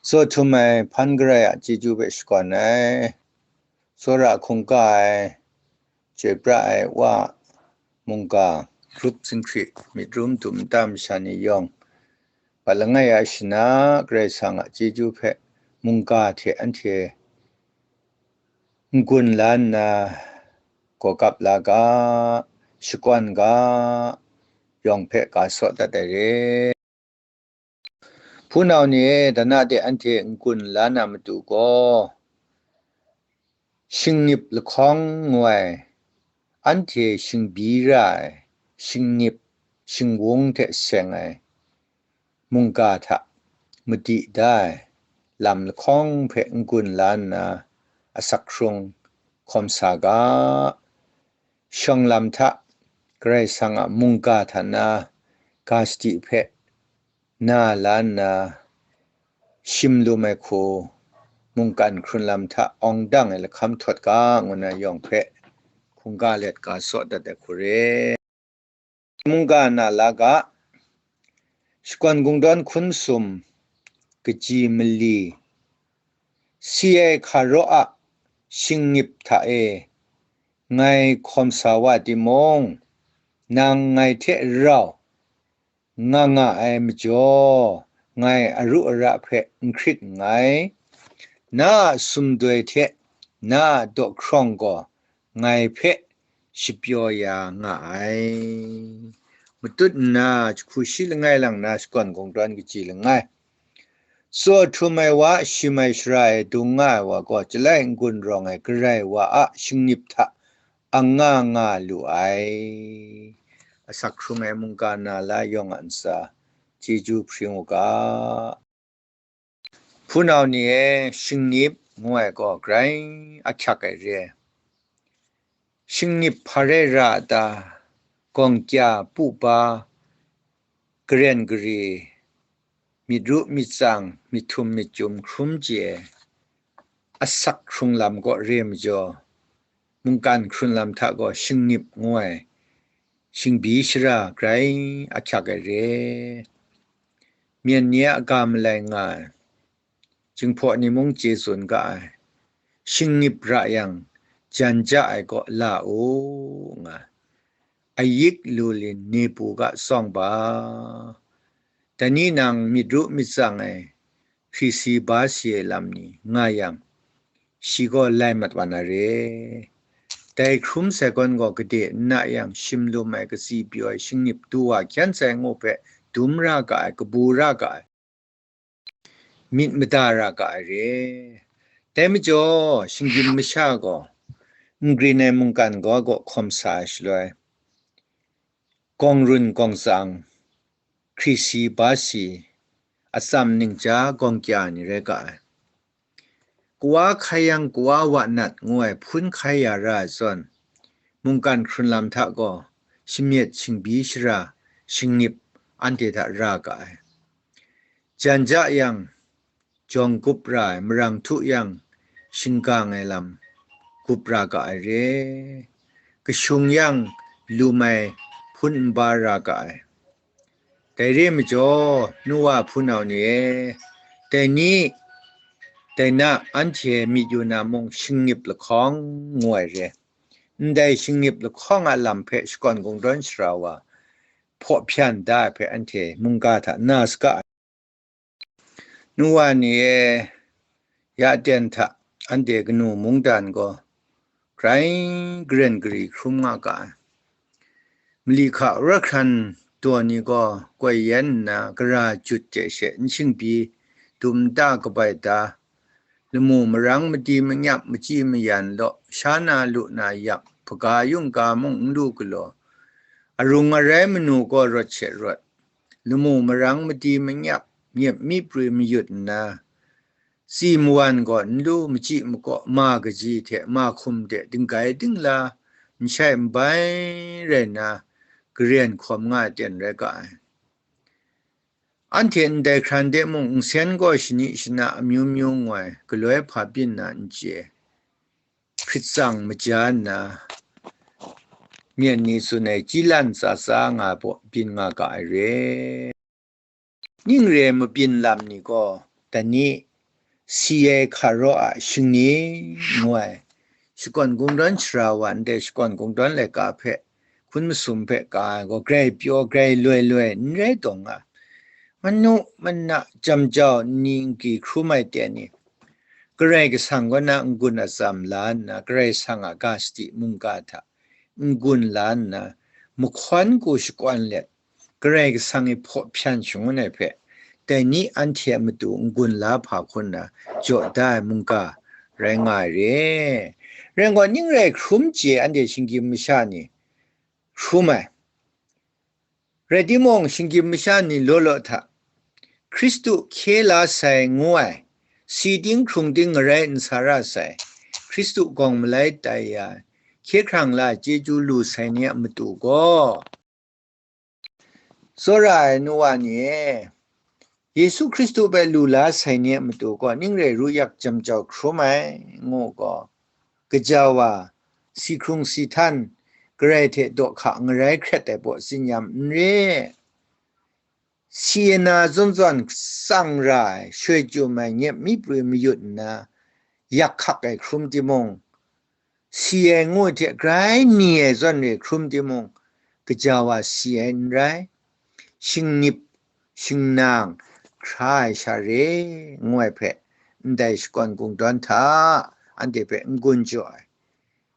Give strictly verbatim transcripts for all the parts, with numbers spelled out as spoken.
Tsaw htum ai hpan garai a chyeju hpe shakawn ai, tsawra hkungga ai, chyoi pra ai wa mungga, grup zinghkri, myit rum dum nta masha ni yawng, bat langai a shana, Karai Kasang a chyeju hpe mungga hte anhte n-gun la nna, gawgap la ga, shakawn ga, yawng hpe ga saw dat ai re. Hpunau ni e, dana de anhte n-gun la na matu gaw, shingnip lahkawng ngu ai, anhte shingbi ra ai, shingnip, shingwung hte seng ai mungga hta madi da ai lam lahkawng hpe n-gun la nna, asak hkrung hkawm sa ga. Shawng lam hta Karai Kasang a mungga hta na ga sadi hpe na la nna, shim lum ai hku mungkan hkrun lam hta awng dang ai lahkam htawt ga, ngu na yawng hpe hkungga let ga saw dat ai hku re. Mungga na la ga, shakawn kungdawn hkun sum, kaji mali, si ai hkaraw a shingnip hta e, ngai hkawm sa wa timung, nang ngai hte rau nga nga ai majaw, ngai aru ara hpe n hkrit nngai. Na a sumdoi hte na a daw hkrawng gaw ngai hpe shapyaw ya nga ai. Matut nna, jahku shi langai lang na shakawn kungdawn kaji langai. Tsaw htum ai wa, shim ai shara e dung nga ai wa gaw, chyalai n-gun rawng ai Karai wa a shingnip hta ang nga nga lu ai. Asak hkrung ai mungga na la yawng a ntsa, chyeju hpring u ga. Hpunau ni e, shingnip ngu ai gaw grai ahkyak ai re. Shingnip hpa rai ra a ta? Gawng kya, pupa, karen gari, myit ru myit tsang, myit htum myit chyum hkrum chye ai asak hkrung lam kaw re majaw, mungkan hkrun lam hta gaw shingnip ngu ai shingbi shara grai ahkyak ai re. Myen ni a ga malai nga ai, Jinghpaw ni mung chye tsun ga ai, shingnip ra yang, jan ja ai kaw la u, nga ai. Ayik lu lin nepu ga tsawng ba. Dai ni nang myit ru myit tsang ai, hkrisi ba si ai lam ni nga yang, shi gaw lai mat wa na re. Dai hkrum sai gawn gaw gade n na yang, shim lum ai, katsi pyaw ai, shingnip du wa hkyan sai ngu hpe dum ra ga ai, kabu ra ga ai, myit mada ra ga ai re. Dai majaw, shinggyim masha gaw n grin ai mungkan gaw gaw hkawm sa ai shaloi, gawng run gawng tsang, hkrisi ba si, atsam ningja gawng kya ni rai ga ai. Kawa hkai yang kawa wa nat ngu ai hpun hkai ya ra ai zawn, mungkan hkrun lam hta gaw shamyet shingbi shara shingnip anhte hta ra ga ai. Jan ja yang, jawng gup ra ai, marang htu yang, shinggang ai lam gup ra ga ai re. Kashung yang, lum ai hpun n ba ra ga ai. Dai re majaw, nu wa hpunau ni e, dai ni, dai na, anhte myit yu na mung shingnip lahkawng ngu ai re. Ndai shingnip lahkawng a lam hpe shakawn kungdawn shara wa hpaw hpyan da ai hpe anhte mungga hta na saga ai. Nu wa ni e, ya ten hta anhte kanu mungdan gaw grai karen gari hkrum nga ga ai. Mali hka rawt hkran daw ni gaw koi yan nna, gara jut hte she n shingbi, dum nta kabai da, lamu marang madi manyap machyi mayan law, sha na lu na yak, hpaga yungga mung n lu galaw, arung arai manu gaw rawt she rawt, lamu marang madi manyap, myit mi prwi mayut nna, tsi mawan gaw n lu, machyi makaw, ma kaji hte ma hkum de dinggai dingla, n shai n bai rai nna, karen hkawm nga ai ten rai ga ai. Anhte ndai hkran de mung nsen gaw shani shana amyu myu ngu ai, galoi hpa byin na n chye, hprit tsang maja nna, myen ni tsun ai chyilan tsa tsa nga ai baw byin nga ga ai re. Ning re ai mabyin lam ni gaw, dai ni, Si ai hka raw a shingni ngu ai, shakawn kungdawn shara wa ndai shakawn kungdawn laika hpe, hkun masum hpe ka ai gaw, grai pyaw, grai loi loi, n rai taw nga, manu mana, jam jau, nni nki hkrum ai ten ni, Karai Kasang kaw na n-gun atsam la nna, Karai Kasang a ga sadi mungga hta n-gun la nna, mahkawn ku shakwan let, Karai Kasang e hpaw hpyan shangun ai hpe, dai ni anhte a matu n-gun la hpa hkun na jaw da ai mungga rai nga ai re. Rai nna, ning rai hkrum chye anhte shinggyim masha ni hkrum ai. Rai timung, shinggyim masha ni law law hta, Hkristu hkye la sai ngu ai, si ting hkrung ting ngarai n sa ra sai, Hkristu gawng malai tai ya, hkye hkrang la chyeju lu sai ni a matu gaw, tsawra ai nu wa ni e, Yesu Hkristu hpe lu la sai ni a matu gaw, ning rai ru yak jam jau hkrum ai, ngu gaw, gaja wa, si hkrung si htan, Karai hte daw hka ngarai hkret ai baw tsin-yam n re. Si ai na zawn zawn tsang ra ai, shoi chyum ai nyep mi prwi mayut nna, yak hkak ai hkrum timung, si ai ngu hte grai ni ai zawn re hkrum timung, gaja wa si ai n rai. Shingnip, shingnang, hkra ai sha re, ngu ai hpe, ndai shakawn kungdawn hta anhte hpe n-gun jaw ai.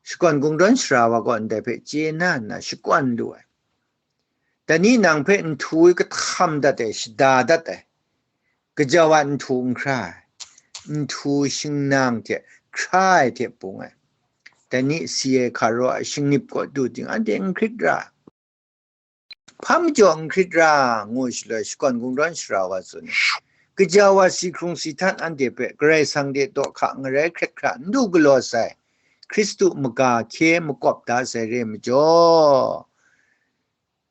Shakawn kungdawn shara wa gaw ndai hpe chye na nna shakwan lu ai. Dai ni nang hpe nhtu kahtam dat ai, shada dat ai, gaja wa nhtu n hkra ai, nhtu shingnang hte hkra ai hte bung ai. Dai ni si ai hka raw ai shingnip kaw du ting anhte n hkrit ra. Hpa majaw n hkrit ra, ngu shaloi shakawn kungdawn shara wa tsun ai. Gaja wa si hkrung si htan anhte hpe Karai Kasang de daw hka ngarai hkret hkra n du galaw sai, Hkristu maga hkye makawp da sai re majaw,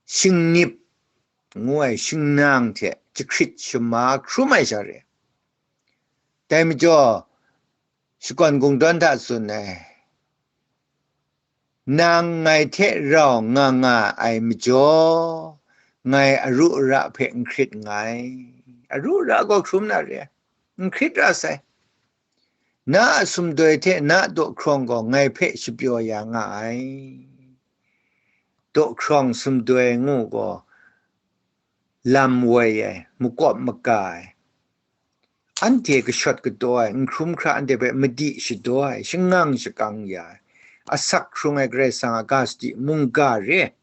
shingnip ngu ai shingnang hte jahkrit shama hkrum ai sha re. Dai majaw, shakawn kungdawn hta tsun ai, nang ngai hte rau nga nga ai majaw, ngai aru ara hpe n hkrit nngai. Aru ara gaw hkrum na re, n hkrit ra sai. Na a sumdoi hte na a daw hkrawng gaw ngai hpe shapyaw ya nga ai. Daw hkrawng sumdoi ngu gaw lam woi ai, makawp maga ai, anhte kashawt kadaw ai, n hkrum hkra anhte hpe madi shadaw ai, shangang shakang ya ai, asak hkrung ai Karai Kasang a ga sadi mungga re.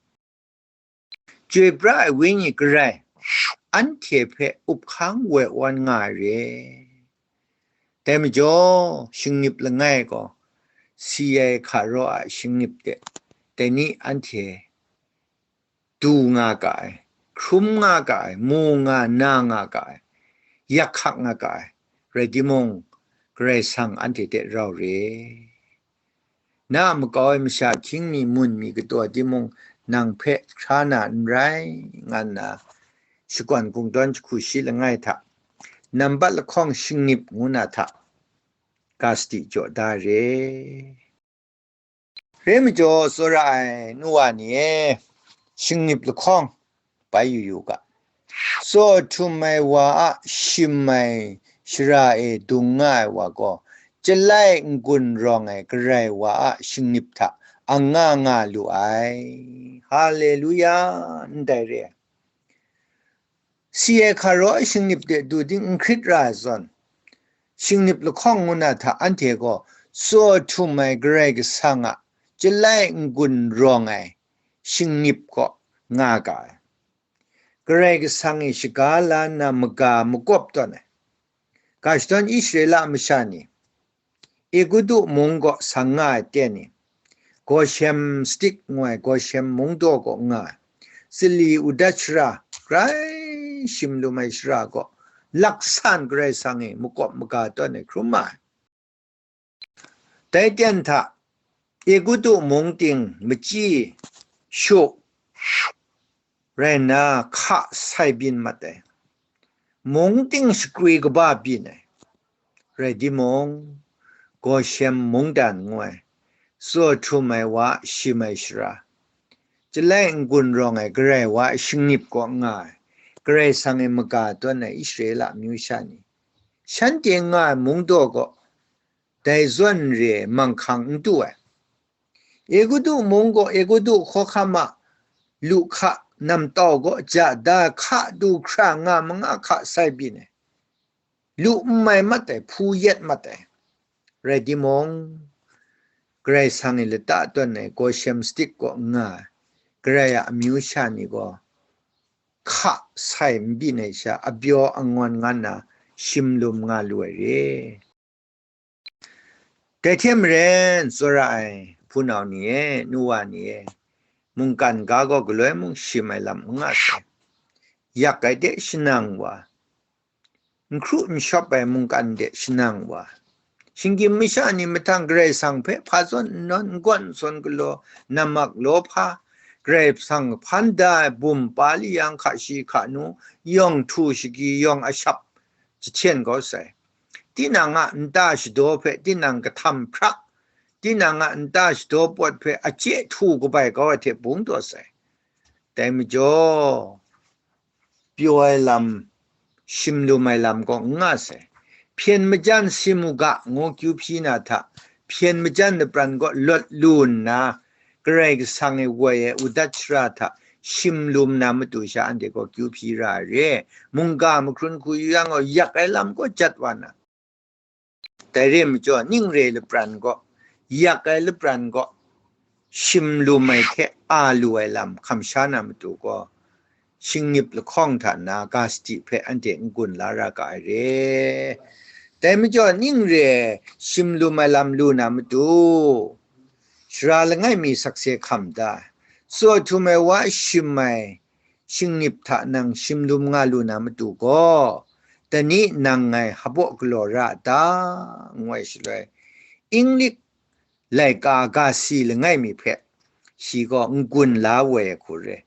Chyoi pra ai Wenyi garai anhte hpe up hkang woi wan nga ai re. Dai majaw, shingnip langai gaw, si ai hka raw a shingnip de, dai ni anhte du nga ga ai, hkrum nga ga ai, mu nga, na nga ga ai, yak hkak nga ga ai, rai timung, Karai Kasang anhte hte rau re. Na a makau ai masha ahkying mi, mun mi kataw timung, nang hpe hkra na n rai, nga nna, shakawn kungdawn jahku shi langai hta, nambat lahkawng shingnip ngu na hta, ga sadi jaw da re. Re majaw, tsawra ai nu wa ni e, shingnip lahkawng bai yu yu ga. Tsaw htum ai wa a shim ai shara e dung nga ai wa gaw, Chyalai n-gun rawng ai Karai wa a shingnip hta ang nga nga lu ai. Haleluya! Ndai re ai. Si ai hka raw ai shingnip de du ting n hkrit ra ai zawn, shingnip lahkawng ngu na hta anhte gaw tsaw htum ai Karai Kasang a Chyalai n-gun rawng ai shingnip kaw nga ga ai. Karai Kasang e shaga la nna maga makawp tawn ai. Ga shadawn Israela masha ni Egutu mung kaw sang nga ai ten ni, Goshen stik ngu ai Goshen mung daw kaw nga ai, tsali udat shara, grai shim lum ai shara kaw, laksan Karai Kasang e makawp maga tawn ai hkrum ma ai. Dai ten hta, Egutu mung ting machyi shu rai nna, hka sai byin mat ai, mung ting shakri kaba byin ai. Rai timung, Goshen mungdan ngu ai, tsaw htum ai wa shim ai shara, Chyalai n-gun rawng ai Karai wa shingnip kaw nga ai, Karai Kasang e maga tawn ai Israela amyu sha ni, shanhte nga ai mung daw gaw, dai zawn re ai manghkang n du ai. Egutu mung gaw Egutu hkawhkam a lu hka namtau gaw ja da ai hka du hkra nga manga hka sai byin ai. Lu n mai mat ai, hpu yet mat ai. Rai timung, Karai Kasang e lata tawn ai Goshen stik kaw n nga ai, Karai a amyu sha ni gaw, hka sai n byin ai sha, abyaw angawn nga nna shim lum nga lu ai re. Dai hte maren, tsawra ai hpunau ni e, nu wa ni e, mungkan ga gaw galoi mung shim ai lam n nga sai. Yak ai de shanang wa, n hkru n shawp ai mungkan de shanang wa, shinggyim masha ni mahtang Karai Kasang hpe hpa zawn n nawn, n gawn n sawn galaw, namak law hpa, Karai Kasang hpan da ai bum pa li yang hka shi hka nu, yawng htu shagyi, yawng ashap jahten kau sai. Tinang a nta shadaw hpe tinang kahtam hprak, tinang a nta shadaw pawt hpe ache htu kabai kau ai hte bung taw sai. Dai majaw, pyaw ai lam, shim lum ai lam gaw n nga sai. Hpyen majan si mu ga, ngu kyu hpyi na hta, hpyen majan lapran gaw lawt lu nna, Karai Kasang e woi ai udat shara hta shim lum na matu sha anhte gaw kyu hpyi ra ai re. Mungga mahkrun hku yu yang gaw, yak ai lam gaw jat wa na. Dai re ai majaw, ning re lapran gaw, yak ai lapran gaw, shim lum ai hte a lu ai lam hkam sha na matu gaw, shingnip lahkawng hta na ga sadi hpe anhte n-gun la ra ga ai re. Dai majaw, ning re ai shim lum ai lam lu na matu, sara langai mi sakse hkam da, tsaw htum ai wa shim ai shingnip hta nang shim lum nga lu na matu gaw, dai ni nang ngai hpabaw galaw ra a ta? Ngu ai shaloi, Inglik laika ga si langai mi hpe shi gaw n-gun la woi ai hku re.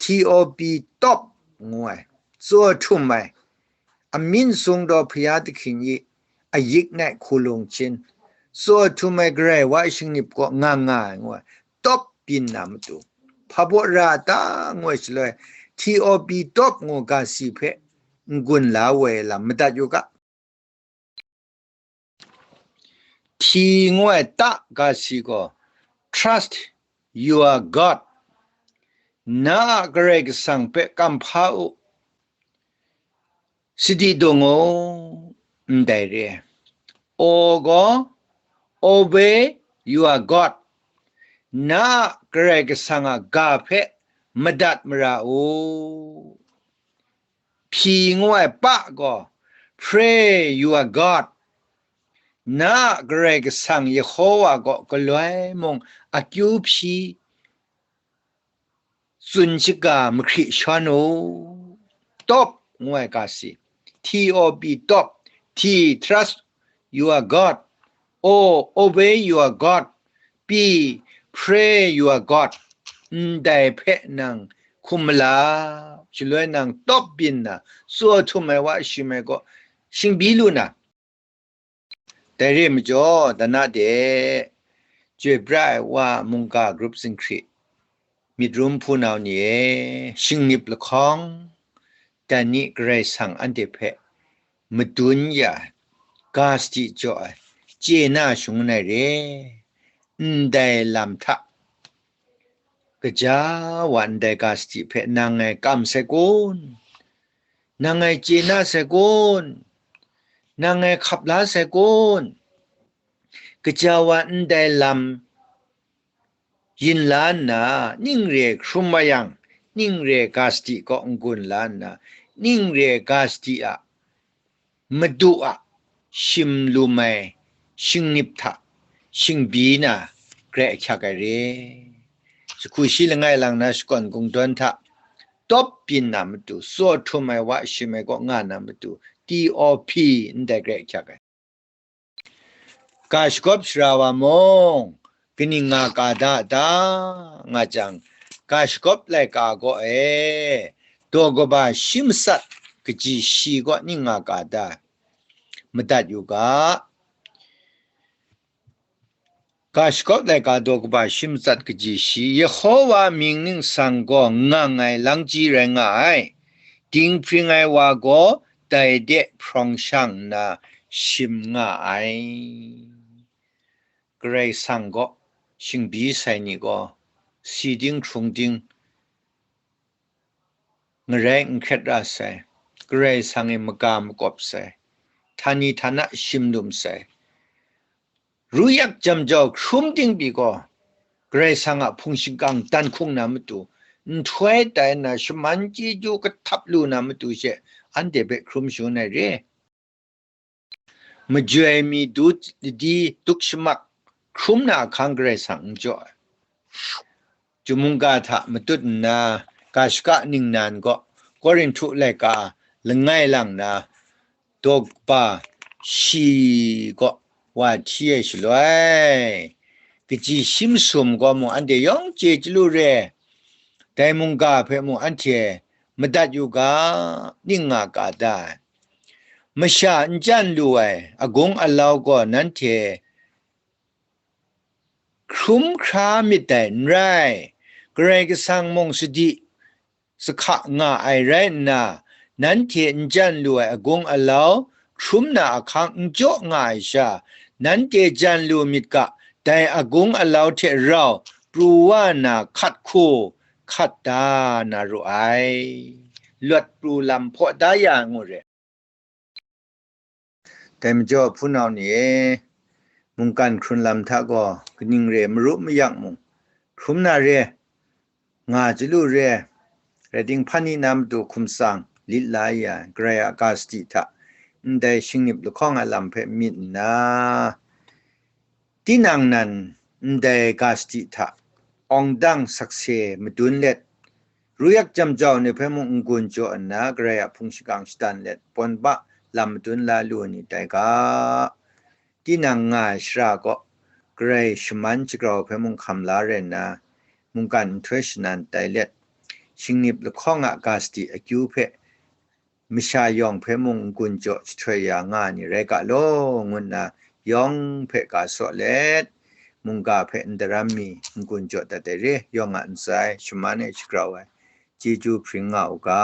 T O P, top ngu ai, tsaw htum ai, amying sung daw Hpya Dahkin i ayik nai hku lung chin, tsaw htum ai Karai wa shingnip gaw nga nga ai ngu ai, top byin na matu, hpabaw ra a ta? Ngu ai shaloi, T O P, top ngu ga si hpe n-gun la woi ai lam madat yu ga. T ngu ai ta ga si gaw, trust your God. Na a Karai Kasang hpe kamhpa u, sadi dung u, ndai re ai. O gaw, obey your God. Na a Karai Kasang a ga hpe madat mara u. P ngu ai pa gaw, pray your God. Na a Karai Kasang Yehowa gaw galoi mung akyu hpyi tsun shaga mahkri shawn u. Top ngu ai ga si. T O P, top. T, trust your God. O, obey your God. P, pray your God. Ndai hpe nang hkum mala, shaloi nang top byin na, tsaw htum ai wa shim ai gaw shingbi lu na. Dai re ai majaw, dana de, chyoi pra ai wa mungga grup zinghkri, myit rum hpunau ni e, shingnip lahkawng, dan ni Karai Kasang anhte hpe madun ya ai, ga sadi jaw ai, chye na shangun ai re. Ndai lam hta, kaja wa ndai ga sadi hpe nang ngai kam sai kun? Nang ngai chye na sai kun? Nang ngai hkap la sai kun? Kaja wa ndai lam yin la nna, ning re hkrum wa yang, ning re ga sadi kaw n-gun la nna, ning re ga sadi a madu a shim lum ai shingnip hta shingbi na grai ahkyak ai re. Jahku shi langai lang na shakawn kungdawn hta tawp byin na matu, tsaw htum ai wa shim ai kaw nga na matu, T O P ndai grai ahkyak ai. Ga shagawp sara wa mung, kaning nga ka da ta? Nga jang, ga shagawp laika gaw e, daw kaba shi matsat kaji shi gaw ning nga ka da? Madat yu ga. Ga shagawp laika daw kaba shi matsat kaji shi, Yehowa mying ningsang gaw ngang ai langji rai nga ai. Dinghpring ai wa gaw dai de hprawng shang nna shim nga ai. Karai Kasang gaw shingbyi sai ni gaw si ding hkrung ding ngarai n hkret ra sai, Karai Kasang e maga makawp sai, htani htana shim lum sai, ruyak jam jau hkrum ting pyi gaw, Karai Kasang a hpung shingkang dan hkung na matu, nhtoi tai na shaman chyeju kahtap lu na matu she, anhte hpe hkrum shangun ai re. Majoi mi du ladi duk shamak hkrum na ahkang Karai Kasang n jaw ai. Chyum mungga hta matut nna, ga shaka ningnan gaw Korinhtu laika langai lang na, daw kaba shi gaw wa hti ai shaloi, kaji shi masum gaw mung anhte yawng chye chyalu re, dai mungga hpe mung anhte madat yu ga, ning nga ga da ai. Masha n chyan lu ai agung alau gaw nanhte hkrum hkra myit dai n rai, Karai Kasang mung sadi sahka nga ai rai nna, nanhte n chyan lu ai agung alau hkrum na ahkang n jaw nga ai sha, nanhte chyan lu myit ga, dai agung alau hte rau pru wa na hkat hku hkat da na ru ai. Lawt pru lam hpaw da ya ngu re. Dai majaw, hpunau ni e, mungkan hkrun lam hta gaw kaning re maru mayak mung, hkrum na re, nga chyalu re, rai ting, hpan ni na matu hkum tsang lit la ya ai Karai a ga sadi hta ndai shingnip lahkawng a lam hpe myit nna, tinang nan ndai ga sadi hta awng dang sakse madun let, ruyak jam jau ni hpe mung n-gun jaw nna, Karai a hpung shingkang shadan let, pawn ba lam madun la lu ni tai ga. Tinang nga ai shara gaw, Karai shaman shagrau hpe mung hkam la rai nna, mungkan nhtoi shanan tai let, shingnip lahkawng a ga sadi akyu hpe masha yawng hpe mung n-gun jaw jahtoi ya nga ni rai ga law, ngu nna yawng hpe ga saw let, mungga hpe n daram mi n-gun jaw dat ai re, yawng a ntsa e shaman e shagrau ai chyeju hpring nga u ga.